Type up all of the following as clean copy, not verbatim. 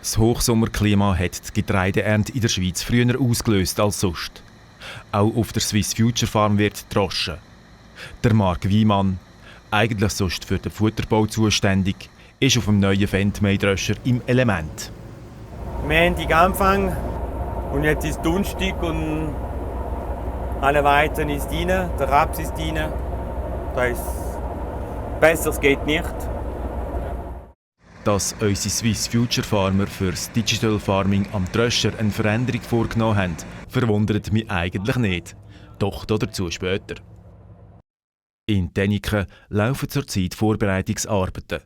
Das Hochsommerklima hat die Getreideernte in der Schweiz früher ausgelöst als sonst. Auch auf der Swiss Future Farm wird gedroschen. Der Marc Wiemann, eigentlich sonst für den Futterbau zuständig, ist auf dem neuen Fendtmähdröscher im Element. Wir haben die angefangen und jetzt ist Dunstig und alle Weizen ist rein, der Raps ist rein. Besseres geht nicht. Dass unsere Swiss Future Farmer für das Digital Farming am Dröscher eine Veränderung vorgenommen haben, verwundert mich eigentlich nicht. Doch dazu später. In Däniken laufen zurzeit Vorbereitungsarbeiten.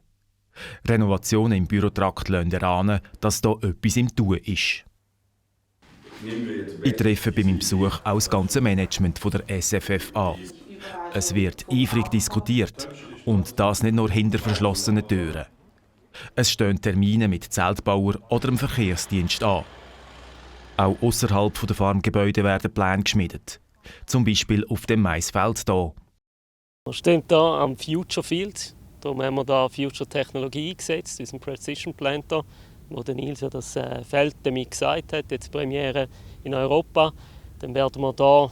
Renovationen im Bürotrakt lassen erahnen, dass da etwas im Tun ist. Ich treffe bei meinem Besuch auch das ganze Management von der SFF an. Es wird eifrig diskutiert und das nicht nur hinter verschlossenen Türen. Es stehen Termine mit Zeltbauern oder dem Verkehrsdienst an. Auch außerhalb der Farmgebäude werden Pläne geschmiedet. Zum Beispiel auf dem Maisfeld hier. Wir stehen hier am Future Field. Darum haben wir hier Future Technologie eingesetzt, unseren Precision Planter, wo der Nils ja das Feld damit gesagt hat, jetzt Premiere in Europa. Dann werden wir hier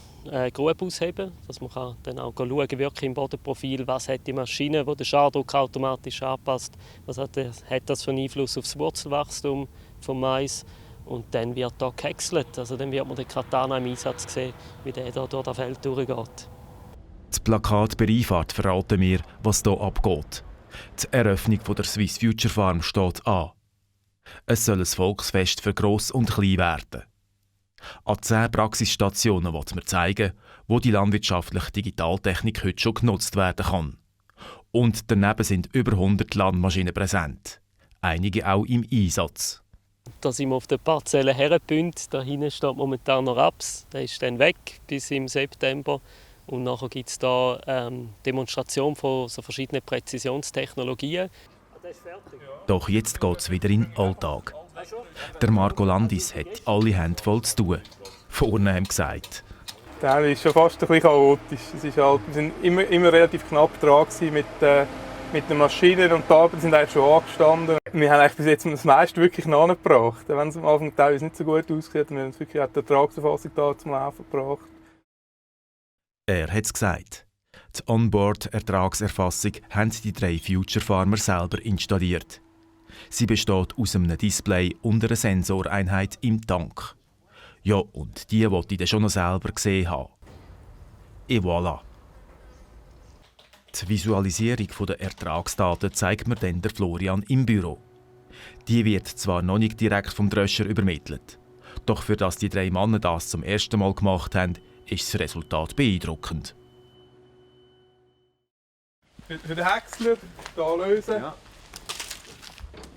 Grube ausheben, dass man dann auch schauen kann, wirklich im Bodenprofil, was hat die Maschine, die den Schadruck automatisch anpasst, was hat das für einen Einfluss auf das Wurzelwachstum vom Mais. Und dann wird hier gehäckselt, also dann wird man den Katana im Einsatz sehen, wie der hier durch das Feld durchgeht. Das Plakat bei Einfahrt verraten mir, was hier abgeht. Die Eröffnung der Swiss Future Farm steht an. Es soll ein Volksfest für Gross und Klein werden. An 10 Praxisstationen will man zeigen, wo die landwirtschaftliche Digitaltechnik heute schon genutzt werden kann. Und daneben sind über 100 Landmaschinen präsent. Einige auch im Einsatz. Da sind wir auf der Parzelle hergebündelt. Da hinten steht momentan noch Raps. Der ist dann weg bis im September. Und nachher gibt es hier Demonstration von so verschiedenen Präzisionstechnologien. Doch jetzt geht es wieder in den Alltag. Der Marco Landis hat alle Hände voll zu tun. Vorne haben gesagt. Der ist schon fast ein bisschen chaotisch. Wir sind immer relativ knapp dran mit den Maschinen und die Arbeiten sind eigentlich schon angestanden. Wir haben eigentlich bis jetzt das meiste wirklich nachgebracht. Wenn es am Anfang teilweise nicht so gut aussieht, haben wir uns wirklich die Ertragserfassung da zum Laufen gebracht. Er hat es gesagt. Die Onboard-Ertragserfassung haben die 3 Future Farmer selber installiert. Sie besteht aus einem Display und einer Sensoreinheit im Tank. Ja, und die wollte ich dann schon noch selber gesehen haben. Et voilà. Die Visualisierung der Ertragsdaten zeigt mir dann der Florian im Büro. Die wird zwar noch nicht direkt vom Dröscher übermittelt. Doch für das die 3 Männer das zum ersten Mal gemacht haben, ist das Resultat beeindruckend. Für den Häcksler hier lösen. Ja.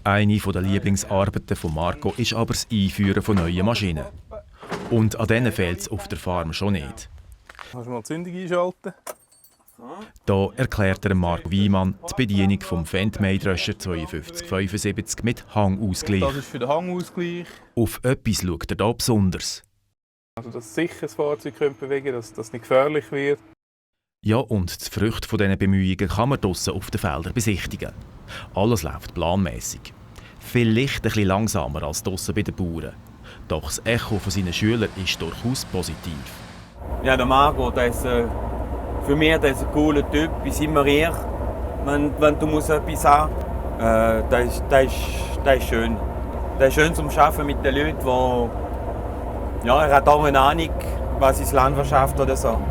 Eine der Lieblingsarbeiten von Marco ist aber das Einführen von neuen Maschinen. Und an denen fehlt es auf der Farm schon nicht. Kannst du mal die Zündung einschalten? Hier erklärt Marc Wiemann die Bedienung vom Fendtmähdröscher 5275 mit Hangausgleich. Das ist für den Hangausgleich. Auf etwas schaut er hier besonders. Also, dass sich das Fahrzeug bewegen könnte, dass das nicht gefährlich wird. Ja, und die Früchte von diesen Bemühungen kann man draussen auf den Feldern besichtigen. Alles läuft planmäßig. Vielleicht ein bisschen langsamer als draussen bei den Bauern. Doch das Echo von seinen Schülern ist durchaus positiv. Ja, der Marco, für mich ist ein cooler Typ, ist immer ehrlich. Wenn du etwas haben musst, das ist schön. Das ist schön zum Arbeiten mit den Leuten, die er hat auch eine Ahnung, was ist Landwirtschaft oder so.